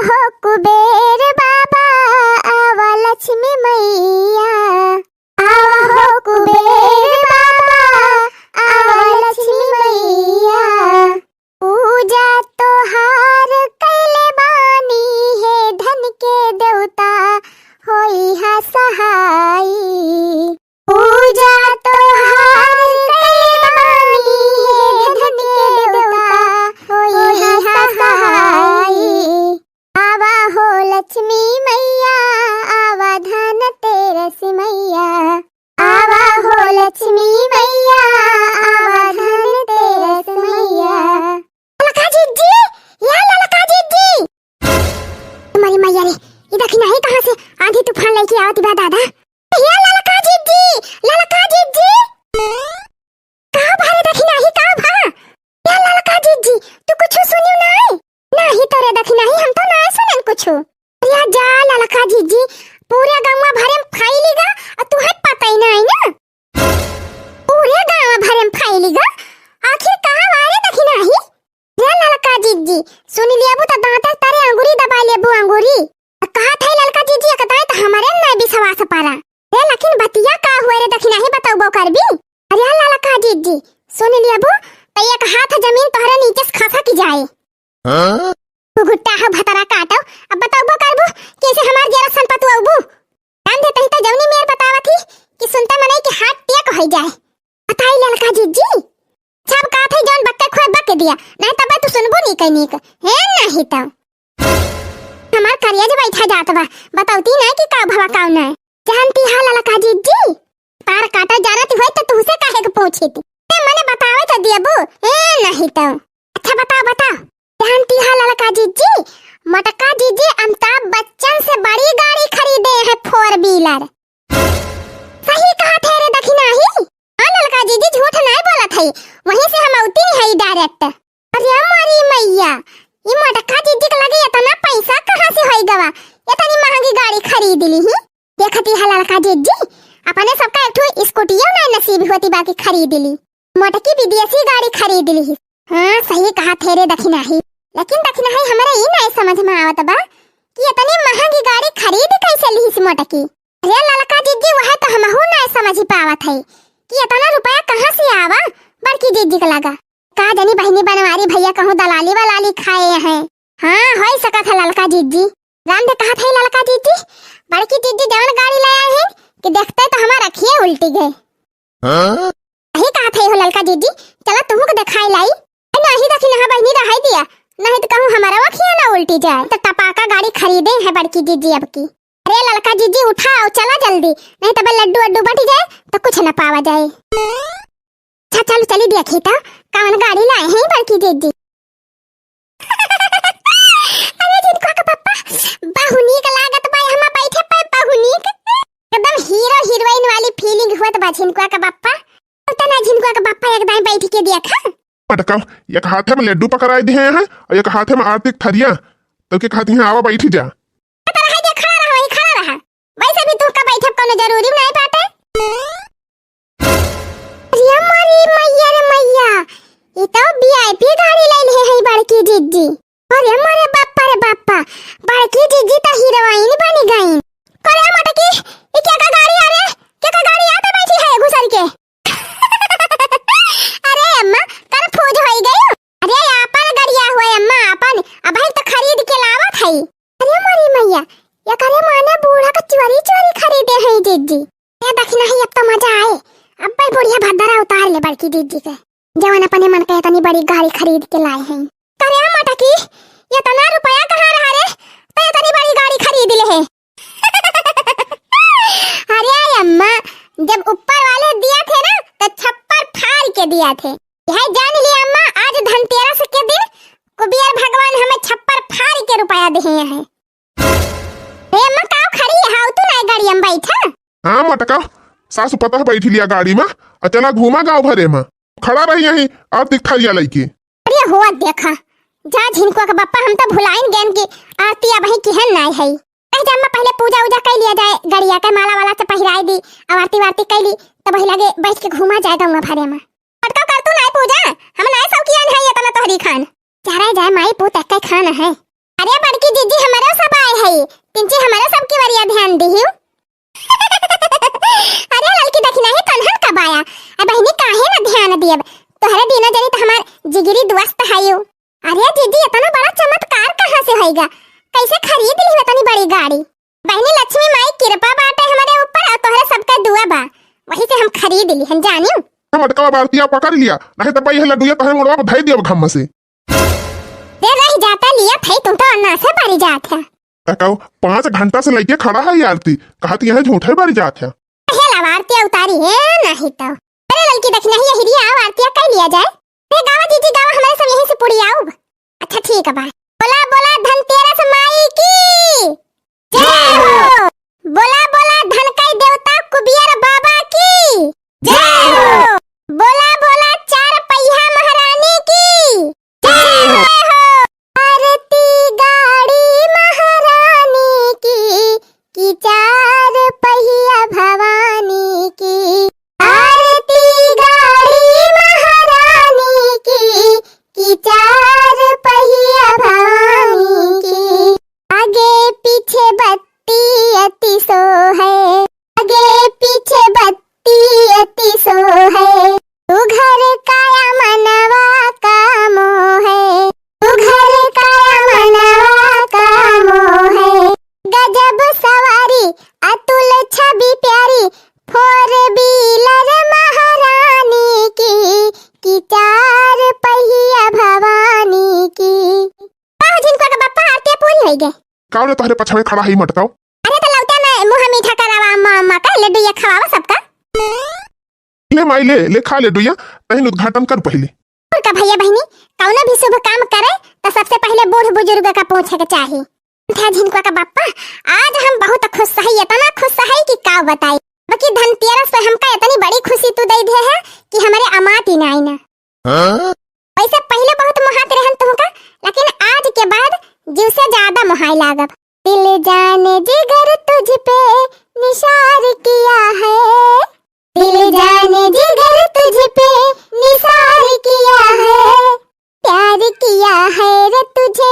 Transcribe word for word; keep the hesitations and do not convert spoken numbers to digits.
हो कुबेर बाबा, आवा लक्ष्मी मैया। आवा हो कुबेर बाबा, आवा लक्ष्मी मैया। पूजा तोहार कइले बानी, हे धन के देवता, होइहा सहाई। पूजा तोहार कइले बानी, हे धन के देवता, होइहा सहाई। आवा हो लक्ष्मी मैया, आवा धनतेरस मैया। आवा हो लक्ष्मी मैया, आवा धनतेरस मैया। ललका जिज्जी, या ललका जिज्जी। तुम्हारी मैया रे, ई दखिनही कहाँ से आंधी तूफान लइके आवत बा दादा? या ललका जिज्जी, ललका जिज्जी। का भा रे दखिनही, का भा? या ललका जिज्जी, तू कुछ सुनियो नाई? नाही तो रे दखिनही, हम तो नाई सुनेन कुछ। या जा ललका जिज्जी, पूरे गौवा भरे में फैली गा, आ तुहे पता ही नाई ना। पूरे गौवा भरे में फैली गा, आखिर कहाँ बा रे दखिनही? रे ललका जिज्जी, सुन लेबू त दांते तरे अंगूरी दबा लेबू अंगूरी। कहत है ललका जिज्जी, एक दाई त हमरे न विश्वास परा। रे लेकिन बतिया का हुए रे दखिनही, बतौबो करबी? अरे ललका जिज्जी, सुन लेबू त एक हाथ जमीन तोहरे नीचे से खसक जाए। हाँ? घुघुट्टा हो भतरा काटो, अब बतौबो करबू कैसे हमार जेरा सन पतुआबू? कान देते ही तो जौनी मेर बतावत ही कि सुनते मनई के हाथ टेक होई जाए। बताई ललका जिज्जी, सब कहत है जौन बक्के खोए बक्के दिया, नहीं तब तू सुनबू नहीं कहीं नीक। हे नहीं तो हमार करिया जे बैठा जात बा, बतौती ना कि का भवा का ना। जानती हा ललका जिज्जी, तार काटा जानत होई तो तुहसे काहे के पूछित? ते मने बतावे तो दियबू, ए नहीं तो। अच्छा बताओ, बताओ। जानती हा ललका जिज्जी, मोटका जिज्जी अमिताभ बच्चन से बड़ी गाड़ी खरीदे हैं, four wheeler। सही कहत है रे दखिनही। हाँ ललका जिज्जी, झूठ नाई बोलत है, वहीं से हम औती नहीं है direct। अरे मोरी मैया, ई मोटका जिज्जी के लगे इतना पैसा कहाँ से होई गवा, इतनी महंगी गाड़ी खरीद ली ही। देखती है ललका जिज्जी, अपने सबका एक ठो स्कूटियो नाई नसीब होती बाकी खरीद ली। मोटकी विदेशी गाड़ी खरीद ली ही। हाँ सही कहत है रे दखिनही, लेकिन दखिनही हमरे ई नाई समझ में आवत बा कि इतनी महंगी गाड़ी खरीद कैसे ली ही मोटकी। रे ललका जिज्जी, वह तो हमहू नाई समझ पावत है कि इतना रुपया कहाँ से आवा बड़की जिज्जी के लगा। का जानी बहिनी बनवारी भैया कहूँ दलाली वलाली खाए हैं। हाँ, होई सकत है ललका जिज्जी। राम दे कहत है ललका जिज्जी, बड़की जिज्जी जवन गाड़ी ले आए हैं कि देखते तो हमार अखिए उल्टी गए। हाँ? यही कहत है हो ललका जिज्जी, चला तुहू के दिखाई लाई। ए, नहीं दखिनहा बहिनी रहाई दिया, नहीं तो कहूँ हमारा अखिए ना उल्टी जाए। तो टपाका गाड़ी खरीदे हैं बड़की जिज्जी अब की। अरे ललका जिज्जी उठा, चला जल्दी, नहीं तब लड्डू अड्डू बट जाए तो कुछ न पावा जाए। अच्छा चल चली देखी तो कवन गाड़ी लाए हैं बड़की जिज्जी। अरे झिनकुआ के पप्पा, बहु नीक लागत बा, हमा बैठे पे बहु नीक। एकदम हीरो हीरोइन वाली feeling हुआ तो बा झिनकुआ के पप्पा। तो ना झिनकुआ के पप्पा एक दाई बैठ के देखा। पटका, एक हाथे में लड्डू पकड़ाई दिए हैं और एक हाथे में आरती के थरिया। तो के कहती हैं, आवा बैठी जा। तो रहा जे खड़ा रहा, वहीं खड़ा रहा। वैसे भी तुहका बैठब कोनो जरूरी नहीं बाटे। अरे मोरी मैया रे मैया, ई तो VIP गाड़ी ले ले है बड़की जिज्जी। अरे मोरे बापा रे बापा, बड़की जिज्जी तो हीरोइन बन गई। अरे मोटकी, ई क्या का गाड़ी आ रे? क्या का गाड़ी आते बैठी है घुसर के? अरे अम्मा, confuse होई गई। अरे आपन गड़िया हुआ अम्मा, आपन, अबही तो खरीद के लावत है। अरे मोरी मैया, ये करे माने बूढ़ा का चोरी चोरी खरीदे है जिज्जी। ए दखिनही, अब तो मजा आए, अब भाई बुढ़िया भद्दरा उतार ले बड़की जिज्जी के, जवन अपने मन के इतनी बड़ी गाड़ी खरीद के लाए हैं। करे मोटकी, इतना रुपया कहाँ रहा रे, तो इतनी बड़ी गाड़ी खरीद ले है। अरे अम्मा, जब ऊपर वाले दिया थे ना, तो छप्पर फाड़ के दिया थे। यह जान लिया अम्मा, आज धनतेरस के दिन कुबेर भगवान हमें छप्पर फाड़ के रुपया दिए हैं। ए अम्मा, काव खड़ी है, हाउ तू ना गाड़ी में बैठा। हाँ मोटका, सासु पतोह बैठी लिया गाड़ी में, और चला घूमा गाँव भरे में। खड़ा रही यहीं, आरती के थरिया लइके। अरे हुआ देखा, जा झिनकुआ के बप्पा, हम तो भुलाइन गएन कि आरती अबही किहन नाई है। कह जा अम्मा, पहले पूजा उजा कर लिया जाए, गड़िया के माला वाला से पहिराई दी, अब आरती वारती कर ली, तब वही लगे बैठ के घूमा जाए गौवा भरे में। पटका कर तू नाई पूजा, हम नाई सब किया है इतना तोहरी खान। चारा जाए माई पूत एक खान है। अरे बड़की जीजी, हमरो सब आए हई, तिनची हमरो सब की वरिया ध्यान दिहिउ। अरे ललकी दखिनही, तनहन कब आया? अब बहिनी काहे ना ध्यान दियब? तोहरे दीनो जनी त हमार जिगरी दोस्त हयू। अरे जीजी, इतना बड़ा चमत्कार कहाँ से होइगा? कैसे खरीद ली इतनी बड़ी गाड़ी? बहिनी लक्ष्मी माई कृपा बाटे हमरे ऊपर और तोहरे सबके दुआ बा, वही से हम खरीद ली, हम जानियो। हम अटकावा बारतिया पकड़ लिया, नहीं तो भाई ये लड्डूया तोहरे मुड़वा पर धई दियब घम से। दे रही जाता लिया थे, तुम तो अन्ना से बारी जात है। तकाओ, पाँच घंटा से लइके खड़ा है ये आरती, कहत यह झूठे बारी जात है। हे लावा आरतिया उतारी है, नहीं तो। अरे ललकी दखिनही, हिरिया आव, आरतिया कर लिया जाए। अरे गावा जीजी गावा, हमारे सब यहीं से पुड़ी आउब। अच्छा ठीक बा। बोला बोला धनतेरस माई की जय हो। बोला बोला धनकई देवता कुबियर बाबा की जय हो। बोला बोला चार पहिया महारानी की जय हो। आरती गाड़ी महारानी की, कि चार पहिया भवानी की। आरती गाड़ी महारानी की, कि चार पहिया भवानी की। आगे पीछे बत्ती अति सोहै, आगे पीछे बत्ती अति सोहै। तू घर काया मनवा का मोहै, तू घर काया मनवा का मोहै। गजब सवारी अतुल छवि प्यारी, four wheeler महारानी की, कि चार पहिया भवानी की। कहो झिनकुआ के बप्पा, आरती पूरी होई गए। का रे तोहरे पछवे खड़ा है मटकाओ? अरे तो लौटा ना मुँह मीठा करावा अम्मा, अम्मा का लड्डू ये खवावा सबका। ले माई ले, ले खा लड्डू या, तहिन उद्घाटन कर पहिले। और का भैया बहिनी, कौनो भी शुभ काम करे तो सबसे पहिले बूढ़ बुजुर्ग का पूछे के चाही। था झिनकुआ का बप्पा, आज हम बहुत खुश है, इतना खुश है कि का बताई। बाकी धनतेरस पे हमका इतनी बड़ी खुशी तू दे दे है कि हमारे अमात ही नाई ना। हाँ? वैसे पहिले बहुत मोहात रहन तुमका, लेकिन आज के बाद जीव से ज्यादा मोहाए लागब। दिल जान जिगर तुझ पे निसार किया है, दिल जान जिगर तुझ पे निसार किया है, प्यार किया है रे तुझे